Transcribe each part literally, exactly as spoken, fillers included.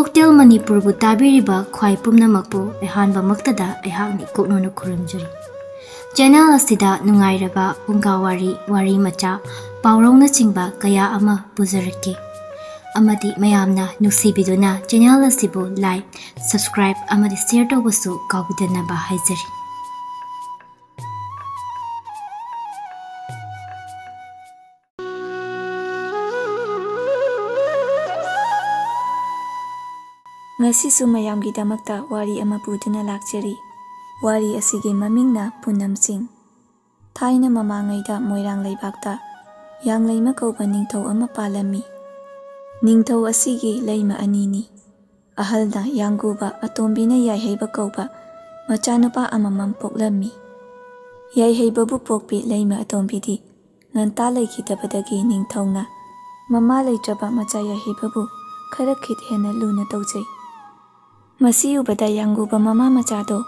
Hotel ꯃꯅꯤꯄꯨꯔꯕꯨ ꯇꯥꯕꯤꯔꯤꯕ ꯈ꯭ꯋꯥꯏ ꯄꯨꯝꯅꯃꯛꯄꯨ ꯑꯍꯥꯟꯕꯃꯛꯇꯗ ꯑꯩꯍꯥꯛꯅ ꯏꯀꯣꯛꯅꯅ ꯈꯨꯔꯨꯝꯖꯔꯤ꯫ ꯆꯦꯅꯦꯜ ꯑꯁꯤꯗ ꯅꯨꯡꯉꯥꯏꯔꯕ ꯐꯨꯡꯒꯥ ꯋꯥꯔꯤ, ꯋꯥꯔꯤ ꯃꯆꯥ, ꯄꯥꯎꯔꯧꯅꯆꯤꯡꯕ ꯀꯌꯥ ꯑꯃ ꯄꯨꯖꯔꯛꯀꯦ꯫ ꯑꯃꯗꯤ ꯃꯌꯥꯝꯅ ꯅꯨꯡꯁꯤꯕꯤꯗꯨꯅ ꯆꯦꯅꯦꯜ ꯑꯁꯤꯕꯨ like, subscribe ꯑꯃꯗꯤ share ꯇꯧꯕꯁꯨ ꯀꯥꯎꯕꯤꯗꯅꯕ ꯍꯥꯏꯖꯔꯤ꯫ ꯉꯁꯤꯁꯨ ꯃꯌꯥꯝꯒꯤꯗꯃꯛꯇ ꯋꯥꯔꯤ ꯑꯃ ꯄꯨꯗꯨꯅ ꯂꯥꯛꯆꯔꯤ꯫ ꯋꯥꯔꯤ ꯑꯁꯤꯒꯤ ꯃꯃꯤꯡꯅ ꯄꯨꯅꯝꯁꯤꯡ꯫ ꯊꯥꯏꯅ ꯃꯃꯥꯡꯉꯩꯗ ꯃꯣꯏꯔꯥꯡ ꯂꯩꯕꯥꯛꯇ ꯌꯥꯡꯂꯩꯃ ꯀꯧꯕ ꯅꯤꯡꯊꯧ ꯑꯃ ꯄꯥꯜꯂꯝꯃꯤ꯫ ꯅꯤꯡꯊꯧ ꯑꯁꯤꯒꯤ ꯂꯩꯃ ꯑꯅꯤꯅꯤ꯫ ꯑꯍꯜꯅ ꯌꯥꯡꯒꯨꯕ, ꯑꯇꯣꯝꯕꯤꯅ ꯌꯥꯏꯍꯩꯕ ꯀꯧꯕ ꯃꯆꯥꯅꯨꯄꯥ ꯑꯃꯃꯝ ꯄꯣꯛꯂꯝꯃꯤ꯫ ꯌꯥꯏꯍꯩꯕꯕꯨ ꯄꯣꯛꯄꯤ ꯂꯩꯃ ꯑꯇꯣꯝꯕꯤꯗꯤ ꯉꯟꯇꯥ ꯂꯩꯈꯤꯗꯕꯗꯒꯤ ꯅꯤꯡꯊꯧꯅ ꯃꯃꯥ ꯂꯩꯇ꯭ꯔꯕ ꯃꯆꯥ ꯌꯥꯏꯍꯩꯕꯕꯨ ꯈꯔ ꯈꯤꯠ ꯍꯦꯟꯅ ꯂꯨꯅ ꯇꯧꯖꯩ꯫ ꯃꯁꯤ ꯎꯕꯗ ꯌꯥꯡꯒꯨꯕ ꯃꯃꯥ ꯃꯆꯥꯗꯣ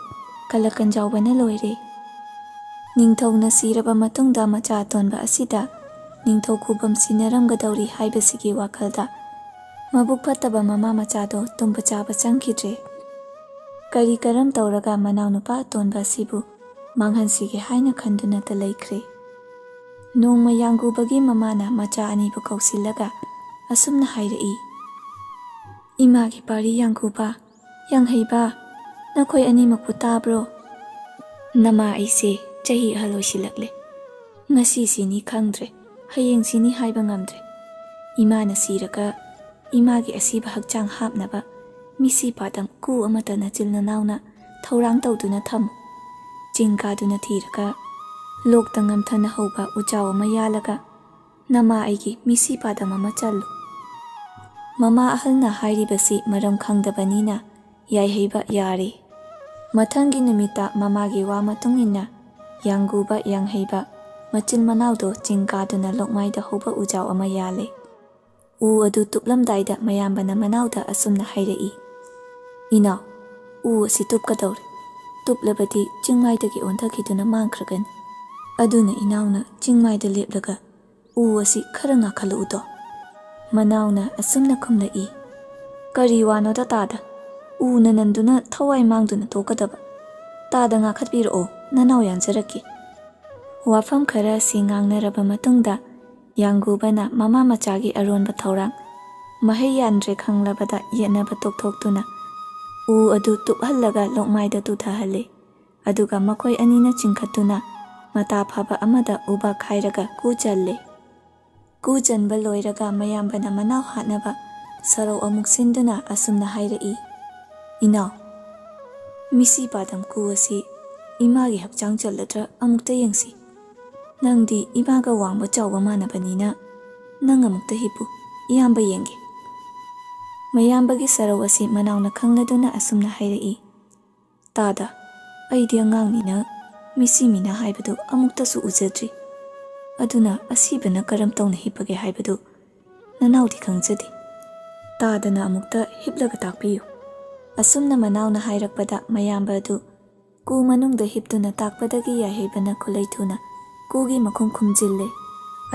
ꯀꯂꯀꯟꯖꯥꯎꯕꯅ ꯂꯣꯏꯔꯦ꯫ ꯅꯤꯡꯊꯧꯅ ꯁꯤꯔꯕ ꯃꯇꯨꯡꯗ ꯃꯆꯥ ꯑꯇꯣꯟꯕ ꯑꯁꯤꯗ ꯅꯤꯡꯊꯧ ꯈꯨꯕꯝ ꯁꯤꯟꯅꯔꯝꯒꯗꯧꯔꯤ ꯍꯥꯏꯕꯁꯤꯒꯤ ꯋꯥꯈꯜꯗ ꯃꯕꯨꯛ ꯐꯠꯇꯕ ꯃꯃꯥ ꯃꯆꯥꯗꯣ ꯇꯨꯝꯕ ꯆꯥꯕ ꯆꯪꯈꯤꯗ꯭ꯔꯦ꯫ ꯀꯔꯤ ꯀꯔꯝ ꯇꯧꯔꯒ ꯃꯅꯥꯎꯅꯨꯄꯥ ꯑꯇꯣꯟꯕ ꯑꯁꯤꯕꯨ ꯃꯥꯡꯍꯟꯁꯤꯒꯦ ꯍꯥꯏꯅ ꯈꯟꯗꯨꯅꯇ ꯂꯩꯈ꯭ꯔꯦ꯫ ꯅꯣꯡꯃ ꯌꯥꯡꯒꯨꯕꯒꯤ ꯃꯃꯥꯅ ꯃꯆꯥ ꯑꯅꯤꯕꯨ ꯀꯧꯁꯤꯜꯂꯒ ꯑꯁꯨꯝꯅ ꯍꯥꯏꯔꯛꯏ, "ꯏꯃꯥꯒꯤ ꯄꯥꯔꯤ ꯌꯥꯡꯒꯨꯕ, ꯌꯥꯡꯍꯩꯕ, ꯅꯈꯣꯏ ꯑꯅꯤꯃꯛꯄꯨ ꯇꯥꯕ꯭ꯔꯣ? ꯅꯃꯥ ꯑꯩꯁꯦ ꯆꯍꯤ ꯑꯍꯜ ꯑꯣꯏꯁꯤꯜꯂꯛꯂꯦ꯫ ꯉꯁꯤ ꯁꯤꯅꯤ ꯈꯪꯗ꯭ꯔꯦ, ꯍꯌꯦꯡ ꯁꯤꯅꯤ ꯍꯥꯏꯕ ꯉꯝꯗ꯭ꯔꯦ꯫ ꯏꯃꯥꯅ ꯁꯤꯔꯒ ꯏꯃꯥꯒꯤ ꯑꯁꯤꯕ ꯍꯛꯆꯥꯡ ꯍꯥꯞꯅꯕ ꯃꯤꯁꯤ ꯄꯥꯗꯝ ꯀꯨ ꯑꯃꯠꯇ ꯅꯆꯤꯜ ꯅꯅꯥꯎꯅ ꯊꯧꯔꯥꯡ ꯇꯧꯗꯨꯅ ꯊꯝꯃꯨ꯫ ꯆꯤꯡ ꯀꯥꯗꯨꯅ ꯊꯤꯔꯒ ꯂꯣꯛꯇ ꯉꯝꯊꯅ ꯍꯧꯕ ꯎꯖꯥꯎ ꯑꯃ ꯌꯥꯜꯂꯒ ꯅꯃꯥ ꯑꯩꯒꯤ ꯃꯤꯁꯤ ꯄꯥꯗꯝ ꯑꯃ ꯆꯜꯂꯨ꯫" ꯃꯃꯥ ꯑꯍꯜꯅ ꯍꯥꯏꯔꯤꯕꯁꯤ ꯃꯔꯝ ꯈꯪꯗꯕꯅꯤꯅ ꯌꯥꯏꯍꯩꯕ ꯌꯥꯔꯦ꯫ ꯃꯊꯪꯒꯤ ꯅꯨꯃꯤꯠꯇ ꯃꯃꯥꯒꯤ ꯋꯥ ꯃꯇꯨꯡ ꯏꯟꯅ ꯌꯥꯡꯒꯨꯕ, ꯌꯥꯡꯍꯩꯕ ꯃꯆꯤꯟ ꯃꯅꯥꯎꯗꯣ ꯆꯤꯡ ꯀꯥꯗꯨꯅ ꯂꯣꯛꯃꯥꯏꯗ ꯍꯧꯕ ꯎꯖꯥꯎ ꯑꯃ ꯌꯥꯜꯂꯦ꯫ ꯎ ꯑꯗꯨ ꯇꯨꯞꯂꯝꯗꯥꯏꯗ ꯃꯌꯥꯝꯕꯅ ꯃꯅꯥꯎꯗ ꯑꯁꯨꯝꯅ ꯍꯥꯏꯔꯛꯏ, "ꯏꯅꯥꯎ, ꯎ ꯑꯁꯤ ꯇꯨꯞꯀꯗꯧꯔꯦ꯫ ꯇꯨꯞꯂꯕꯗꯤ ꯆꯤꯡꯃꯥꯏꯗꯒꯤ ꯑꯣꯟꯊꯈꯤꯗꯨꯅ ꯃꯥꯡꯈ꯭ꯔꯒꯅꯤ꯫ ꯑꯗꯨꯅ ꯏꯅꯥꯎꯅ ꯆꯤꯡꯃꯥꯏꯗ ꯂꯦꯞꯂꯒ ꯎ ꯑꯁꯤ ꯈꯔ ꯉꯥꯛꯈꯠꯂꯛꯎꯗꯣ꯫" ꯃꯅꯥꯎꯅ ꯑꯁꯨꯝꯅ ꯈꯨꯝꯂꯛꯏ, "ꯀꯔꯤ ꯋꯥꯅꯣꯗ ꯇꯥꯗ? ꯎꯅ ꯅꯟꯗꯨꯅ ꯊꯋꯥꯏ ꯃꯥꯡꯗꯨꯅ ꯇꯣꯛꯀꯗꯕ꯫ ꯇꯥꯗ ꯉꯥꯛꯈꯠꯄꯤꯔꯛꯑꯣ, ꯅꯅꯥꯎ ꯌꯥꯟꯖꯔꯛꯀꯦ"꯫ ꯋꯥꯐꯝ ꯈꯔ ꯑꯁꯤ ꯉꯥꯡꯅꯔꯕ ꯃꯇꯨꯡꯗ, ꯌꯥꯡꯒꯨꯕꯅ ꯃꯃꯥ ꯃꯆꯥꯒꯤ ꯑꯔꯣꯟꯕ ꯊꯧꯔꯥꯡ ꯃꯍꯩ ꯌꯥꯟꯗ꯭ꯔꯦ ꯈꯪꯂꯕꯗ ꯌꯦꯠꯅꯕ ꯇꯣꯛꯊꯣꯛꯇꯨꯅ ꯎ ꯑꯗꯨ ꯇꯨꯞꯍꯜꯂꯒ ꯂꯣꯛꯃꯥꯏꯗ ꯇꯨꯊꯍꯜꯂꯦ꯫ ꯑꯗꯨꯒ ꯃꯈꯣꯏ ꯑꯅꯤꯅ ꯆꯤꯡꯈꯠꯇꯨꯅ ꯃꯇꯥ ꯐꯕ ꯑꯃꯗ ꯎꯕꯥꯛ ꯈꯥꯏꯔꯒ ꯀꯨ ꯆꯜꯂꯦ꯫ ꯀꯨ ꯆꯟꯕ ꯂꯣꯏꯔꯒ ꯃꯌꯥꯝꯕꯅ ꯃꯅꯥꯎ ꯍꯥꯠꯅꯕ ꯁꯔꯧ ꯑꯃꯨꯛ ꯁꯤꯟꯗꯨꯅ ꯑꯁꯨꯝꯅ ꯍꯥꯏꯔꯛꯏ, "ꯏꯅꯥꯎ, ꯃꯤꯁꯤ ꯄꯥꯗꯝ ꯀꯨ ꯑꯁꯤ ꯏꯃꯥꯒꯤ ꯍꯛꯆꯥꯡ ꯆꯜꯂꯗ꯭ꯔꯥ ꯑꯃꯨꯛꯇ ꯌꯦꯡꯁꯤ꯫ ꯅꯪꯗꯤ ꯏꯃꯥꯒ ꯋꯥꯡꯕ ꯆꯥꯎꯕ ꯃꯥꯟꯅꯕꯅꯤꯅ ꯅꯪ ꯑꯃꯨꯛꯇ ꯍꯤꯞꯄꯨ, ꯏꯌꯥꯝꯕ ꯌꯦꯡꯒꯦ"꯫ ꯃꯌꯥꯝꯕꯒꯤ ꯁꯔꯧ ꯑꯁꯤ ꯃꯅꯥꯎꯅ ꯈꯪꯂꯗꯨꯅ ꯑꯁꯨꯝꯅ ꯍꯥꯏꯔꯛꯏ, "ꯇꯥꯗ, ꯑꯩꯗꯤ ꯑꯉꯥꯡꯅꯤꯅ ꯃꯤꯁꯤ ꯃꯤꯅꯥ ꯍꯥꯏꯕꯗꯨ ꯑꯃꯨꯛꯇꯁꯨ ꯎꯖꯗ꯭ꯔꯤ꯫ ꯑꯗꯨꯅ ꯑꯁꯤꯕꯅ ꯀꯔꯝ ꯇꯧꯅ ꯍꯤꯞꯄꯒꯦ ꯍꯥꯏꯕꯗꯨ ꯅꯅꯥꯎꯗꯤ ꯈꯪꯖꯗꯦ꯫ ꯇꯥꯗꯅ ꯑꯃꯨꯛꯇ ꯍꯤꯞꯂꯒ ꯇꯥꯛꯄꯤꯌꯨ"꯫ ꯑꯁꯨꯝꯅ ꯃꯅꯥꯎꯅ ꯍꯥꯏꯔꯛꯄꯗ ꯃꯌꯥꯝꯕ ꯑꯗꯨ ꯀꯨ ꯃꯅꯨꯡꯗ ꯍꯤꯞꯇꯨꯅ ꯇꯥꯛꯄꯗꯒꯤ ꯌꯥꯏꯍꯩꯕꯅ ꯈꯨꯂꯩ ꯊꯨꯅ ꯀꯨꯒꯤ ꯃꯈꯨꯝ ꯈꯨꯝꯖꯤꯜꯂꯦ꯫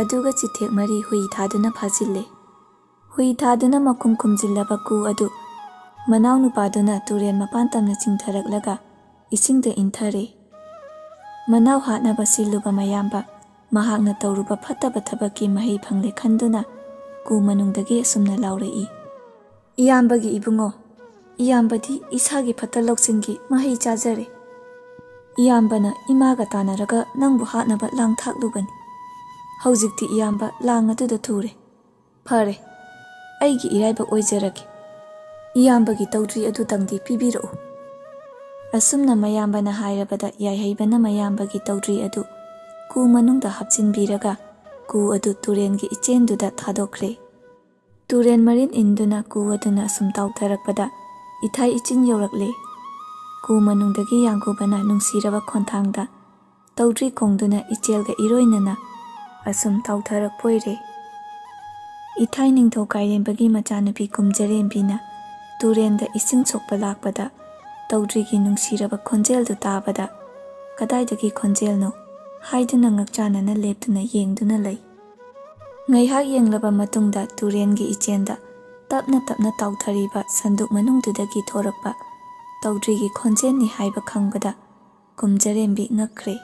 ꯑꯗꯨꯒ ꯆꯤꯊꯦꯛ ꯃꯔꯤ ꯍꯨꯏ ꯊꯥꯗꯨꯅ ꯐꯥꯖꯤꯜꯂꯦ꯫ ꯍꯨꯏ ꯊꯥꯗꯨꯅ ꯃꯈꯨꯝ ꯈꯨꯝꯖꯤꯜꯂꯕ ꯀꯨ ꯑꯗꯨ ꯃꯅꯥꯎꯅꯨꯄꯥꯗꯨꯅ ꯇꯨꯔꯦꯜ ꯃꯄꯥꯟ ꯇꯝꯅ ꯆꯤꯡꯊꯔꯛꯂꯒ ꯏꯁꯤꯡꯗ ꯏꯟꯊꯔꯦ꯫ ꯃꯅꯥꯎ ꯍꯥꯠꯅꯕ ꯁꯤꯜꯂꯨꯕ ꯃꯌꯥꯝꯕ ꯃꯍꯥꯛꯅ ꯇꯧꯔꯨꯕ ꯐꯠꯇꯕ ꯊꯕꯛꯀꯤ ꯃꯍꯩ ꯐꯪꯂꯦ ꯈꯟꯗꯨꯅ ꯀꯨ ꯃꯅꯨꯡꯗꯒꯤ ꯑꯁꯨꯝꯅ ꯂꯥꯎꯔꯛꯏ, "ꯏꯌꯥꯝꯕꯒꯤ ꯏꯕꯨꯡꯉꯣ, ꯏꯌꯥꯝꯕꯗꯤ ꯏꯁꯥꯒꯤ ꯐꯠꯇ ꯂꯧꯁꯤꯡꯒꯤ ꯃꯍꯩ ꯆꯥꯖꯔꯦ꯫ ꯏꯌꯥꯝꯕꯅ ꯏꯃꯥꯒ ꯇꯥꯟꯅꯔꯒ ꯅꯪꯕꯨ ꯍꯥꯠꯅꯕ ꯂꯥꯡ ꯊꯥꯛꯂꯨꯕꯅꯤ꯫ ꯍꯧꯖꯤꯛꯇꯤ ꯏꯌꯥꯝꯕ ꯂꯥꯡ ꯑꯗꯨꯗ ꯊꯨꯔꯦ꯫ ꯐꯔꯦ, ꯑꯩꯒꯤ ꯏꯔꯥꯏꯕꯛ ꯑꯣꯏꯖꯔꯒꯦ꯫ ꯏꯌꯥꯝꯕꯒꯤ ꯇꯧꯗ꯭ꯔꯤ ꯑꯗꯨꯇꯪꯗꯤ ꯄꯤꯕꯤꯔꯛꯎ"꯫ ꯑꯁꯨꯝꯅ ꯃꯌꯥꯝꯕꯅ ꯍꯥꯏꯔꯕꯗ ꯌꯥꯏꯍꯩꯕꯅ ꯃꯌꯥꯝꯕꯒꯤ ꯇꯧꯗ꯭ꯔꯤ ꯑꯗꯨ ꯀꯨ ꯃꯅꯨꯡꯗ ꯍꯥꯞꯆꯤꯟꯕꯤꯔꯒ ꯀꯨ ꯑꯗꯨ ꯇꯨꯔꯦꯟꯒꯤ ꯏꯆꯦꯟꯗꯨꯗ ꯊꯥꯗꯣꯛꯈ꯭ꯔꯦ꯫ ꯇꯨꯔꯦꯟ ꯃꯔꯤꯟ ꯏꯟꯗꯨꯅ ꯀꯨ ꯑꯗꯨꯅ ꯑꯁꯨꯝ ꯇꯥꯎꯊꯔꯛꯄꯗ ꯏꯊꯥꯏ ꯏꯆꯤꯟ ꯌꯧꯔꯛꯂꯦ꯫ ꯀꯨ ꯃꯅꯨꯡꯗꯒꯤ ꯌꯥꯡꯒꯨꯕꯅ ꯅꯨꯡꯁꯤꯔꯕ ꯈꯣꯟꯊꯥꯡꯗ ꯇꯧꯗ꯭ꯔꯤ ꯈꯣꯡꯗꯨꯅ ꯏꯆꯦꯜꯒ ꯏꯔꯣꯏꯅꯅ ꯑꯁꯨꯝ ꯇꯥꯎꯊꯔꯛꯄ ꯑꯣꯏꯔꯦ꯫ ꯏꯊꯥꯏ ꯅꯤꯡꯊꯧ ꯀꯥꯏꯔꯦꯝꯕꯒꯤ ꯃꯆꯥꯅꯨꯄꯤ ꯀꯨꯝꯖꯔꯦꯝꯕꯤꯅ ꯇꯨꯔꯦꯟꯗ ꯏꯁꯤꯡ ꯁꯣꯛꯄ ꯂꯥꯛꯄꯗ ꯇꯧꯗ꯭ꯔꯤꯒꯤ ꯅꯨꯡꯁꯤꯔꯕ ꯈꯣꯟꯖꯦꯜꯗꯨ ꯇꯥꯕꯗ "ꯀꯗꯥꯏꯗꯒꯤ ꯈꯣꯟꯖꯦꯜꯅꯣ?" ꯍꯥꯏꯗꯨꯅ ꯉꯛꯆꯥꯅꯅ ꯂꯦꯞꯇꯨꯅ ꯌꯦꯡꯗꯨꯅ ꯂꯩ꯫ ꯉꯥꯏꯍꯥꯛ ꯌꯦꯡꯂꯕ ꯃꯇꯨꯡꯗ ꯇꯨꯔꯦꯟꯒꯤ ꯏꯆꯦꯟꯗ ꯇꯞꯅ ꯇꯞꯅ ꯇꯥꯎꯊꯔꯤꯕ ꯁꯟꯗꯨꯛ ꯃꯅꯨꯡꯗꯨꯗꯒꯤ ꯊꯣꯔꯛꯄ ꯇꯧꯗ꯭ꯔꯤꯒꯤ ꯈꯣꯟꯖꯦꯜꯅꯤ ꯍꯥꯏꯕ ꯈꯪꯕꯗ ꯀꯨꯝꯖꯔꯦꯝꯕꯤ ꯉꯛꯈ꯭ꯔꯦ꯫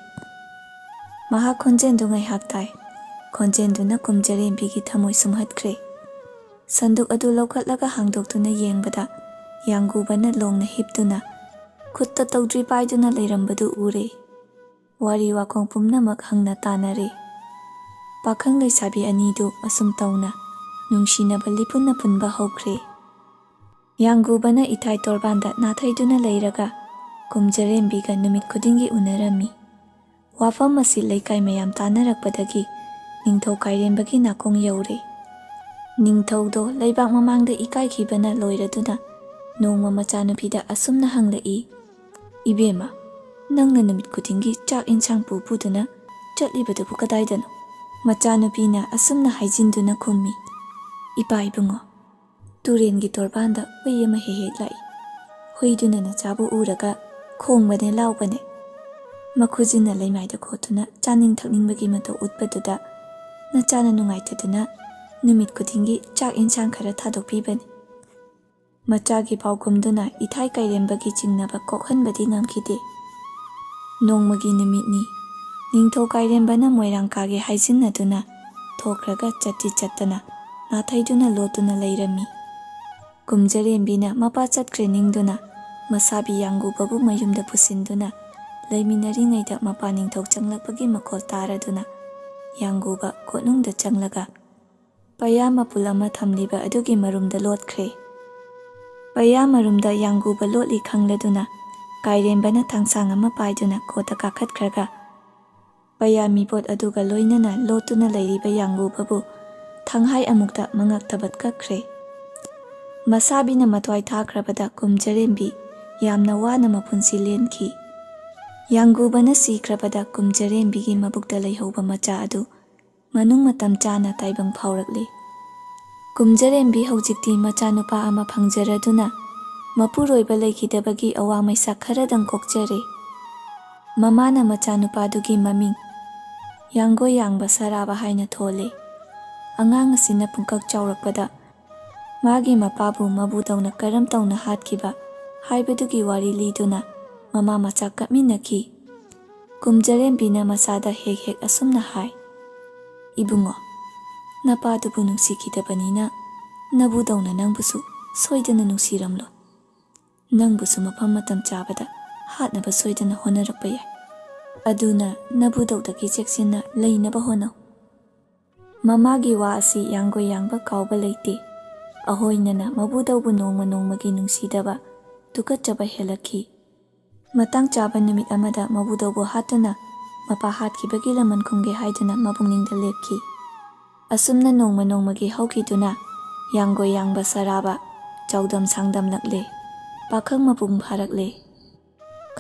ꯃꯍꯥꯛ ꯈꯣꯟꯖꯦꯜꯗꯨ ꯉꯥꯏꯍꯥꯛ ꯇꯥꯏ꯫ ꯈꯣꯟꯖꯦꯜꯗꯨꯅ ꯀꯨꯝꯖꯔꯦꯝꯕꯤꯒꯤ ꯊꯃꯣꯏ ꯁꯨꯝꯍꯠꯈ꯭ꯔꯦ꯫ ꯁꯟꯗꯨꯛ ꯑꯗꯨ ꯂꯧꯈꯠꯂꯒ ꯍꯥꯡꯗꯣꯛꯇꯨꯅ ꯌꯦꯡꯕꯗ ꯌꯥꯡꯒꯨꯕꯅ ꯂꯣꯡꯅ ꯍꯤꯞꯇꯨꯅ ꯈꯨꯠꯇ ꯇꯧꯗ꯭ꯔꯤ ꯄꯥꯏꯗꯨꯅ ꯂꯩꯔꯝꯕꯗꯨ ꯎꯔꯦ꯫ ꯋꯥꯔꯤ ꯋꯥꯈꯣꯡ ꯄꯨꯝꯅꯃꯛ ꯍꯪꯅ ꯇꯥꯅꯔꯦ꯫ ꯄꯥꯈꯪ ꯂꯩꯁꯥꯕꯤ ꯑꯅꯤꯗꯨ ꯑꯁꯨꯝ ꯇꯧꯅ ꯅꯨꯡꯁꯤꯅꯕ ꯂꯤꯄꯨꯟꯅ ꯄꯨꯟꯕ ꯍꯧꯈ꯭ꯔꯦ꯫ ꯌꯥꯡꯒꯨꯕꯅ ꯏꯊꯥꯏ ꯇꯣꯔꯕꯥꯟꯗ ꯅꯥꯊꯩꯗꯨꯅ ꯂꯩꯔꯒ ꯀꯨꯝꯖꯔꯦꯝꯕꯤꯒ ꯅꯨꯃꯤꯠ ꯈꯨꯗꯤꯡꯒꯤ ꯎꯅꯔꯝꯃꯤ꯫ ꯋꯥꯐꯝ ꯑꯁꯤ ꯂꯩꯀꯥꯏ ꯃꯌꯥꯝ ꯇꯥꯅꯔꯛꯄꯗꯒꯤ ꯅꯤꯡꯊꯧ ꯀꯥꯏꯔꯦꯝꯕꯒꯤ ꯅꯥꯀꯣꯡ ꯌꯧꯔꯦ꯫ ꯅꯤꯡꯊꯧꯗꯣ ꯂꯩꯕꯥꯛ ꯃꯃꯥꯡꯗ ꯏꯀꯥꯏꯈꯤꯕꯅ ꯂꯣꯏꯔꯗꯨꯅ ꯅꯣꯡꯃ ꯃꯆꯥꯅꯨꯄꯤꯗ ꯑꯁꯨꯝꯅ ꯍꯪꯂꯛꯏ, "ꯏꯕꯦꯝꯃ, ꯅꯪꯅ ꯅꯨꯃꯤꯠ ꯈꯨꯗꯤꯡꯒꯤ ꯆꯥꯛ ꯏꯟꯁꯥꯡ ꯄꯨ ꯄꯨꯗꯨꯅ ꯆꯠꯂꯤꯕꯗꯨꯕꯨ ꯀꯗꯥꯏꯗꯅꯣ?" ꯃꯆꯥꯅꯨꯄꯤꯅ ꯑꯁꯨꯝꯅ ꯍꯥꯏꯖꯤꯟꯗꯨꯅ ꯈꯨꯝꯃꯤ, "ꯏꯄꯥ ꯏꯕꯨꯡꯉꯣ, ꯇꯨꯔꯦꯟꯒꯤ ꯇꯣꯔꯕꯥꯟꯗ ꯍꯨꯏ ꯑꯃ ꯍꯦꯛ ꯍꯦꯛ ꯂꯥꯛꯏ꯫ ꯍꯨꯏꯗꯨꯅ ꯅꯆꯥꯕꯨ ꯎꯔꯒ ꯈꯣꯡꯕꯅꯦ ꯂꯥꯎꯕꯅꯦ꯫ ꯃꯈꯨꯖꯤꯟꯅ ꯂꯩꯃꯥꯏꯗ ꯈꯣꯠꯇꯨꯅ ꯆꯥꯅꯤꯡ ꯊꯛꯅꯤꯡꯕꯒꯤ ꯃꯇꯧ ꯎꯠꯄꯗꯨꯗ ꯅꯆꯥꯅ ꯅꯨꯡꯉꯥꯏꯇꯗꯨꯅ ꯅꯨꯃꯤꯠ ꯈꯨꯗꯤꯡꯒꯤ ꯆꯥꯛ ꯏꯟꯁꯥꯡ ꯈꯔ ꯊꯥꯗꯣꯛꯄꯤꯕꯅꯤ꯫" ꯃꯆꯥꯒꯤ ꯄꯥꯎꯈꯨꯝꯗꯨꯅ ꯏꯊꯥꯏ ꯀꯥꯏꯔꯦꯝꯕꯒꯤ ꯆꯤꯡꯅꯕ ꯀꯣꯛꯍꯟꯕꯗꯤ ꯉꯝꯈꯤꯗꯦ꯫ ꯅꯣꯡꯃꯒꯤ ꯅꯨꯃꯤꯠꯅꯤ꯫ ꯅꯤꯡꯊꯧ ꯀꯥꯏꯔꯦꯝꯕꯅ ꯃꯣꯏꯔꯥꯡ ꯀꯥꯒꯦ ꯍꯥꯏꯖꯤꯟꯅꯗꯨꯅ ꯊꯣꯛꯈ꯭ꯔꯒ ꯆꯠꯇꯤ ꯆꯠꯇꯅ ꯅꯥꯊꯩꯗꯨꯅ ꯂꯣꯠꯇꯨꯅ ꯂꯩꯔꯝꯃꯤ꯫ ꯀꯨꯝꯖꯔꯦꯝꯕꯤꯅ ꯃꯄꯥ ꯆꯠꯈ꯭ꯔꯦ ꯅꯤꯡꯗꯨꯅ ꯃꯁꯥꯕꯤ ꯌꯥꯡꯒꯨꯕꯕꯨ ꯃꯌꯨꯝꯗ ꯄꯨꯁꯤꯟꯗꯨꯅ ꯂꯩꯃꯤꯟꯅꯔꯤꯉꯩꯗ ꯃꯄꯥ ꯅꯤꯡꯊꯧ ꯆꯪꯂꯛꯄꯒꯤ ꯃꯈꯣꯜ ꯇꯥꯔꯗꯨꯅ ꯌꯥꯡꯒꯨꯕ ꯀꯣꯅꯨꯡꯗ ꯆꯪꯂꯒ ꯄꯩꯌꯥ ꯃꯄꯨꯜ ꯑꯃ ꯊꯝꯂꯤꯕ ꯑꯗꯨꯒꯤ ꯃꯔꯨꯝꯗ ꯂꯣꯠꯈ꯭ꯔꯦ꯫ ꯄꯩꯌꯥ ꯃꯔꯨꯝꯗ ꯌꯥꯡꯒꯨꯕ ꯂꯣꯠꯂꯤ ꯈꯪꯂꯗꯨꯅ ꯀꯥꯏꯔꯦꯝꯕꯅ ꯊꯥꯡꯁꯥꯡ ꯑꯃ ꯄꯥꯏꯗꯨꯅ ꯀꯣꯠꯇ ꯀꯥꯈꯠꯈ꯭ꯔꯒ ꯄꯩꯌꯥ ꯃꯤꯄꯣꯠ ꯑꯗꯨꯒ ꯂꯣꯏꯅꯅ ꯂꯣꯠꯇꯨꯅ ꯂꯩꯔꯤꯕ ꯌꯥꯡꯒꯨꯕꯕꯨ ꯊꯥꯡꯍꯥꯏ ꯑꯃꯨꯛꯇ ꯃꯉꯛ ꯊꯕꯠ ꯀꯛꯈ꯭ꯔꯦ꯫ ꯃꯁꯥꯕꯤꯅ ꯃꯊ꯭ꯋꯥꯏ ꯊꯥꯈ꯭ꯔꯕꯗ ꯀꯨꯝꯖꯔꯦꯝꯕꯤ ꯌꯥꯝꯅ ꯋꯥꯅ ꯃꯄꯨꯟꯁꯤ ꯂꯦꯟꯈꯤ꯫ ꯌꯥꯡꯒꯨꯕꯅ ꯁꯤꯈ꯭ꯔꯕꯗ ꯀꯨꯝꯖꯔꯦꯝꯕꯤꯒꯤ ꯃꯕꯨꯛꯇ ꯂꯩꯍꯧꯕ ꯃꯆꯥ ꯑꯗꯨ ꯃꯅꯨꯡ ꯃꯇꯝ ꯆꯥꯅ ꯇꯥꯏꯕꯪ ꯐꯥꯎꯔꯛꯂꯤ꯫ ꯀꯨꯝꯖꯔꯦꯝꯕꯤ ꯍꯧꯖꯤꯛꯇꯤ ꯃꯆꯥꯅꯨꯄꯥ ꯑꯃ ꯐꯪꯖꯔꯗꯨꯅ ꯃꯄꯨꯔꯣꯏꯕ ꯂꯩꯈꯤꯗꯕꯒꯤ ꯑꯋꯥ ꯃꯩꯁꯥ ꯈꯔꯗꯪ ꯀꯣꯛꯆꯔꯦ꯫ ꯃꯃꯥꯅ ꯃꯆꯥꯅꯨꯄꯥꯗꯨꯒꯤ ꯃꯃꯤꯡ ꯌꯥꯡꯒꯣꯏ ꯌꯥꯡꯕ ꯁꯔꯥꯕ ꯍꯥꯏꯅ ꯊꯣꯜꯂꯦ꯫ ꯑꯉꯥꯡ ꯑꯁꯤꯅ ꯄꯨꯡꯀꯛ ꯆꯥꯎꯔꯛꯄꯗ ꯃꯥꯒꯤ ꯃꯄꯥꯕꯨ ꯃꯕꯨꯗꯧꯅ ꯀꯔꯝ ꯇꯧꯅ ꯍꯥꯠꯈꯤꯕ ꯍꯥꯏꯕꯗꯨꯒꯤ ꯋꯥꯔꯤ ꯂꯤꯗꯨꯅ ꯃꯃꯥ ꯃꯆꯥ ꯀꯞꯃꯤꯟꯅꯈꯤ꯫ ꯀꯨꯝꯖꯔꯦꯝꯕꯤꯅ ꯃꯆꯥꯗ ꯍꯦꯛ ꯍꯦꯛ ꯑꯁꯨꯝꯅ ꯍꯥꯏ, "ꯏꯕꯨꯡꯉꯣ, ꯅꯄꯥꯗꯨꯕꯨ ꯅꯨꯡꯁꯤꯈꯤꯗꯕꯅꯤꯅ ꯅꯕꯨꯗꯧꯅ ꯅꯪꯕꯨꯁꯨ ꯁꯣꯏꯗꯅ ꯅꯨꯡꯁꯤꯔꯝꯂꯣ꯫ ꯅꯪꯕꯨꯁꯨ ꯃꯐꯝ ꯃꯇꯝ ꯆꯥꯕꯗ ꯍꯥꯠꯅꯕ ꯁꯣꯏꯗꯅ ꯍꯣꯠꯅꯔꯛꯄ ꯌꯥꯏ꯫ ꯑꯗꯨꯅ ꯅꯕꯨꯗꯧꯗꯒꯤ ꯆꯦꯛꯁꯤꯟꯅ ꯂꯩꯅꯕ ꯍꯣꯠꯅꯧ꯫" ꯃꯃꯥꯒꯤ ꯋꯥ ꯑꯁꯤ ꯌꯥꯡꯒꯣꯏ ꯌꯥꯡꯕ ꯀꯥꯎꯕ ꯂꯩꯇꯦ꯫ ꯑꯍꯣꯏꯅꯅ ꯃꯕꯨꯗꯧꯕꯨ ꯅꯣꯡꯃ ꯅꯣꯡꯃꯒꯤ ꯅꯨꯡꯁꯤꯗꯕ, ꯇꯨꯀꯠꯆꯕ ꯍꯦꯜꯂꯛꯈꯤ꯫ ꯃꯇꯥꯡ ꯆꯥꯕ ꯅꯨꯃꯤꯠ ꯑꯃꯗ ꯃꯕꯨꯗꯧꯕꯨ ꯍꯥꯠꯇꯨꯅ ꯃꯄꯥ ꯍꯥꯠꯈꯤꯕꯒꯤ ꯂꯃꯟ ꯈꯨꯝꯒꯦ ꯍꯥꯏꯗꯨꯅ ꯃꯄꯨꯛꯅꯤꯡꯗ ꯂꯦꯞꯈꯤ꯫ ꯑꯁꯨꯝꯅ ꯅꯣꯡꯃ ꯅꯣꯡꯃꯒꯤ ꯍꯧꯈꯤꯗꯨꯅ ꯌꯥꯡꯒꯣꯏ ꯌꯥꯡꯕ ꯁꯔꯥꯕ ꯆꯥꯎꯗꯝ ꯁꯥꯡꯗꯝꯂꯛꯂꯦ꯫ ꯄꯥꯈꯪ ꯃꯄꯨꯡ ꯐꯥꯔꯛꯂꯦ꯫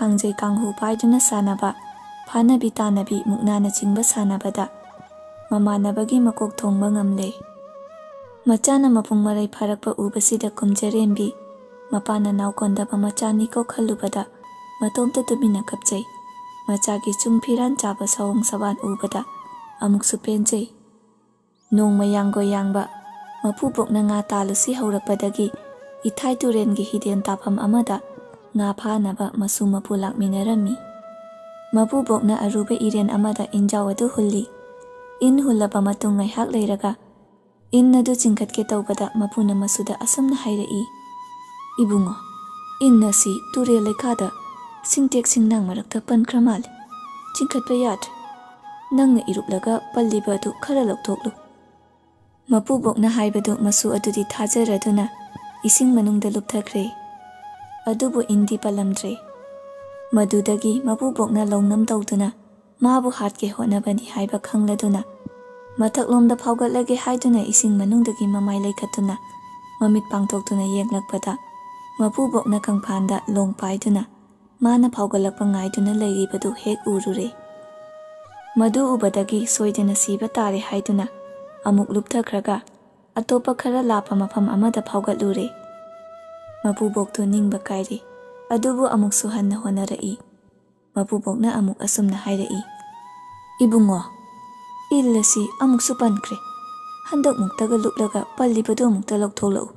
ꯀꯥꯡꯖꯩ ꯀꯥꯡꯍꯨ ꯄꯥꯏꯗꯨꯅ ꯁꯥꯟꯅꯕ, ꯐꯥꯅꯕꯤ ꯇꯥꯅꯕꯤ ꯃꯨꯛꯅꯥꯅꯆꯤꯡꯕ ꯁꯥꯟꯅꯕꯗ ꯃꯃꯥꯟꯅꯕꯒꯤ ꯃꯀꯣꯛ ꯊꯣꯡꯕ ꯉꯝꯂꯦ꯫ ꯃꯆꯥꯅ ꯃꯄꯨꯡ ꯃꯔꯩ ꯐꯥꯔꯛꯄ ꯎꯕꯁꯤꯗ ꯀꯨꯝꯖꯔꯦꯝꯕꯤ, ꯃꯄꯥꯅ ꯅꯥꯎ ꯀꯣꯟꯗꯕ ꯃꯆꯥꯅꯤꯀꯣ ꯈꯜꯂꯨꯕꯗ ꯃꯇꯣꯝꯇ ꯇꯨꯃꯤꯟꯅ ꯀꯞꯆꯩ꯫ ꯃꯆꯥꯒꯤ ꯆꯨꯡ ꯐꯤꯔꯥꯟ ꯆꯥꯕ ꯁꯑꯣꯡ ꯁꯕꯥꯟ ꯎꯕꯗ ꯑꯃꯨꯛꯁꯨ ꯄꯦꯟꯖꯩ꯫ ꯅꯣꯡꯃ ꯌꯥꯡꯒꯣꯏ ꯌꯥꯡꯕ ꯃꯄꯨꯕꯣꯛꯅ ꯉꯥ ꯇꯥꯜꯂꯨꯁꯤ ꯍꯧꯔꯛꯄꯗꯒꯤ ꯏꯊꯥꯏ ꯇꯨꯔꯦꯟꯒꯤ ꯍꯤꯗꯦꯟ ꯇꯥꯐꯝ ꯑꯃꯗ ꯉꯥ ꯐꯥꯅꯕ ꯃꯁꯨ ꯃꯄꯨ ꯂꯥꯛꯃꯤꯟꯅꯔꯝꯃꯤ꯫ ꯃꯄꯨꯕꯣꯛꯅ ꯑꯔꯨꯕ ꯏꯔꯦꯟ ꯑꯃꯗ ꯏꯟꯖꯥꯎ ꯑꯗꯨ ꯍꯨꯜꯂꯤ꯫ ꯏꯟ ꯍꯨꯜꯂꯕ ꯃꯇꯨꯡ ꯉꯥꯏꯍꯥꯛ ꯂꯩꯔꯒ ꯏꯟ ꯑꯗꯨ ꯆꯤꯡꯈꯠꯀꯦ ꯇꯧꯕꯗ ꯃꯄꯨꯅ ꯃꯁꯨꯗ ꯑꯁꯨꯝꯅ ꯍꯥꯏꯔꯛꯏ, "ꯏꯕꯨꯡꯉꯣ, ꯏꯟ ꯑꯁꯤ ꯇꯨꯔꯦꯜ ꯂꯩꯈꯥꯗ ꯁꯤꯡꯇꯦꯛ ꯁꯤꯡꯅꯥꯡ ꯃꯔꯛꯇ ꯄꯟꯈ꯭ꯔ ꯃꯥꯜꯂꯦ꯫ ꯆꯤꯡꯈꯠꯄ ꯌꯥꯗ꯭ꯔꯦ꯫ ꯅꯪꯅ ꯏꯔꯨꯞꯂꯒ ꯄꯜꯂꯤꯕ ꯑꯗꯨ ꯈꯔ ꯂꯧꯊꯣꯛꯂꯨ꯫" ꯃꯄꯨꯕꯣꯛꯅ ꯍꯥꯏꯕꯗꯨ ꯃꯁꯨ ꯑꯗꯨꯗꯤ ꯊꯥꯖꯔꯗꯨꯅ ꯏꯁꯤꯡ ꯃꯅꯨꯡꯗ ꯂꯨꯞꯊꯈ꯭ꯔꯦ꯫ ꯑꯗꯨꯕꯨ ꯏꯟꯗꯤ ꯄꯜꯂꯝꯗ꯭ꯔꯦ꯫ ꯃꯗꯨꯗꯒꯤ ꯃꯄꯨꯕꯣꯛꯅ ꯂꯧꯅꯝ ꯇꯧꯗꯨꯅ ꯃꯥꯕꯨ ꯍꯥꯠꯀꯦ ꯍꯣꯠꯅꯕꯅꯤ ꯍꯥꯏꯕ ꯈꯪꯂꯗꯨꯅ ꯃꯊꯛꯂꯣꯝꯗ ꯐꯥꯎꯒꯠꯂꯒꯦ ꯍꯥꯏꯗꯨꯅ ꯏꯁꯤꯡ ꯃꯅꯨꯡꯗꯒꯤ ꯃꯃꯥꯏ ꯂꯩꯈꯠꯇꯨꯅ ꯃꯃꯤꯠ ꯄꯥꯡꯊꯣꯛꯇꯨꯅ ꯌꯦꯡꯂꯛꯄꯗ ꯃꯄꯨꯕꯣꯛꯅ ꯀꯪꯐꯥꯟꯗ ꯂꯣꯡ ꯄꯥꯏꯗꯨꯅ ꯃꯥꯅ ꯐꯥꯎꯒꯠꯂꯛꯄ ꯉꯥꯏꯗꯨꯅ ꯂꯩꯔꯤꯕꯗꯨ ꯍꯦꯛ ꯎꯔꯨꯔꯦ꯫ ꯃꯗꯨ ꯎꯕꯗꯒꯤ ꯁꯣꯏꯗꯅ ꯁꯤꯕ ꯇꯥꯔꯦ ꯍꯥꯏꯗꯨꯅ ꯑꯃꯨꯛ ꯂꯨꯞꯊꯈ꯭ꯔꯒ ꯑꯇꯣꯞꯄ ꯈꯔ ꯂꯥꯞꯄ ꯃꯐꯝ ꯑꯃꯗ ꯐꯥꯎꯒꯠꯂꯨꯔꯦ꯫ ꯃꯄꯨꯕꯣꯛꯇꯨ ꯅꯤꯡꯕ ꯀꯥꯏꯔꯦ, ꯑꯗꯨꯕꯨ ꯑꯃꯨꯛꯁꯨ ꯍꯟꯅ ꯍꯣꯠꯅꯔꯛꯏ꯫ ꯃꯄꯨꯕꯣꯛꯅ ꯑꯃꯨꯛ ꯑꯁꯨꯝꯅ ꯍꯥꯏꯔꯛꯏ, "ꯏꯕꯨꯡꯉꯣ, ꯏꯜ ꯑꯁꯤ ꯑꯃꯨꯛꯁꯨ ꯄꯟꯈ꯭ꯔꯦ꯫ ꯍꯟꯗꯛꯃꯨꯛꯇꯒ ꯂꯨꯞꯂꯒ ꯄꯜꯂꯤꯕꯗꯨ ꯑꯃꯨꯛꯇ ꯂꯧꯊꯣꯛꯂꯛꯎ꯫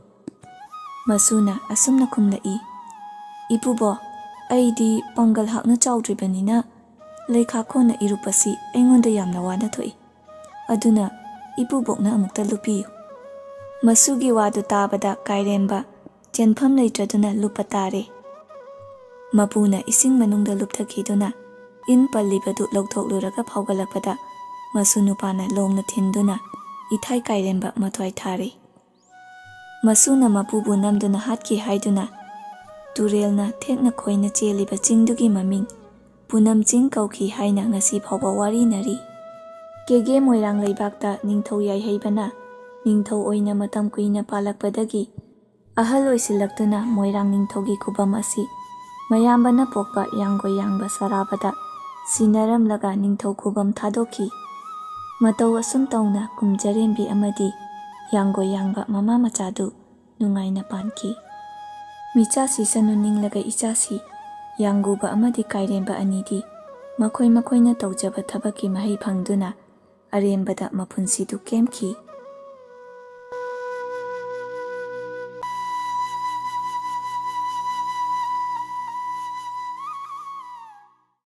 ꯃꯁꯨꯅ ꯑꯁꯨꯝꯅ ꯈꯨꯝꯂꯛꯏ, "ꯏꯄꯨꯕꯣ, ꯑꯩꯗꯤ ꯄꯥꯡꯒꯜ ꯍꯥꯞꯅ ꯆꯥꯎꯗ꯭ꯔꯤꯕꯅꯤꯅ ꯂꯩꯈꯥ ꯈꯣꯟꯅ ꯏꯔꯨꯞꯄꯁꯤ ꯑꯩꯉꯣꯟꯗ ꯌꯥꯝꯅ ꯋꯥꯅ ꯊꯣꯛꯏ꯫ ꯑꯗꯨꯅ ꯏꯄꯨꯕꯣꯛꯅ ꯑꯃꯨꯛꯇ ꯂꯨꯞꯄꯤꯌꯨ"꯫ ꯃꯁꯨꯒꯤ ꯋꯥꯗꯨ ꯇꯥꯕꯗ ꯀꯥꯏꯔꯦꯝꯕ ꯆꯦꯟꯐꯝ ꯂꯩꯇ꯭ꯔꯗꯨꯅ ꯂꯨꯞꯄ ꯇꯥꯔꯦ꯫ ꯃꯄꯨꯅ ꯏꯁꯤꯡ ꯃꯅꯨꯡꯗ ꯂꯨꯞꯊꯈꯤꯗꯨꯅ ꯏꯟ ꯄꯜꯂꯤꯕꯗꯨ ꯂꯧꯊꯣꯛꯂꯨꯔꯒ ꯐꯥꯎꯒꯠꯂꯛꯄꯗ ꯃꯁꯨ ꯅꯨꯄꯥꯅ ꯂꯣꯡꯅ ꯊꯤꯟꯗꯨꯅ ꯏꯊꯥꯏ ꯀꯥꯏꯔꯦꯝꯕ ꯃꯊ꯭ꯋꯥꯏ ꯊꯥꯔꯦ꯫ ꯃꯁꯨꯅ ꯃꯄꯨꯕꯨ ꯅꯝꯗꯨꯅ ꯍꯥꯠꯈꯤ ꯍꯥꯏꯗꯨꯅ ꯇꯨꯔꯦꯜꯅ ꯊꯦꯛꯅ ꯈꯣꯏꯅ ꯆꯦꯜꯂꯤꯕ ꯆꯤꯡꯗꯨꯒꯤ ꯃꯃꯤꯡ ꯄꯨꯅꯝ ꯆꯤꯡ ꯀꯧꯈꯤ ꯍꯥꯏꯅ ꯉꯁꯤ ꯐꯥꯎꯕ ꯋꯥꯔꯤꯅꯔꯤ꯫ ꯀꯦꯒꯦ ꯃꯣꯏꯔꯥꯡ ꯂꯩꯕꯥꯛꯇ ꯅꯤꯡꯊꯧ ꯌꯥꯏꯍꯩꯕꯅ ꯅꯤꯡꯊꯧ ꯑꯣꯏꯅ ꯃꯇꯝ ꯀꯨꯏꯅ ꯄꯥꯜꯂꯛꯄꯗꯒꯤ ꯑꯍꯜ ꯑꯣꯏꯁꯤꯜꯂꯛꯇꯨꯅ ꯃꯣꯏꯔꯥꯡ ꯅꯤꯡꯊꯧꯒꯤ ꯈꯨꯕꯝ ꯑꯁꯤ ꯃꯌꯥꯝꯕꯅ ꯄꯣꯛꯄ ꯌꯥꯡꯒꯣꯏ ꯌꯥꯡꯕ ꯁꯔꯥꯕꯗ ꯁꯤꯟꯅꯔꯝꯂꯒ ꯅꯤꯡꯊꯧ ꯈꯨꯕꯝ ꯊꯥꯗꯣꯛꯈꯤ꯫ ꯃꯇꯧ ꯑꯁꯨꯝ ꯇꯧꯅ ꯀꯨꯝꯖꯔꯦꯝꯕꯤ ꯑꯃꯗꯤ ꯌꯥꯡꯒꯣꯏ ꯌꯥꯡꯕ ꯃꯃꯥ ꯃꯆꯥꯗꯨ ꯅꯨꯡꯉꯥꯏꯅ ꯄꯥꯟꯈꯤ꯫ ꯃꯤꯆꯥꯁꯤ ꯁꯅꯨ ꯅꯤꯡꯂꯒ ꯏꯆꯥꯁꯤ ꯌꯥꯡꯒꯨꯕ ꯑꯃꯗꯤ ꯀꯥꯏꯔꯦꯝꯕ ꯑꯅꯤꯗꯤ ꯃꯈꯣꯏ ꯃꯈꯣꯏꯅ ꯇꯧꯖꯕ ꯊꯕꯛꯀꯤ ꯃꯍꯩ ꯐꯪꯗꯨꯅ ꯑꯔꯦꯝꯕꯗ ꯃꯄꯨꯟꯁꯤꯗꯨ ꯀꯦꯝꯈꯤ꯫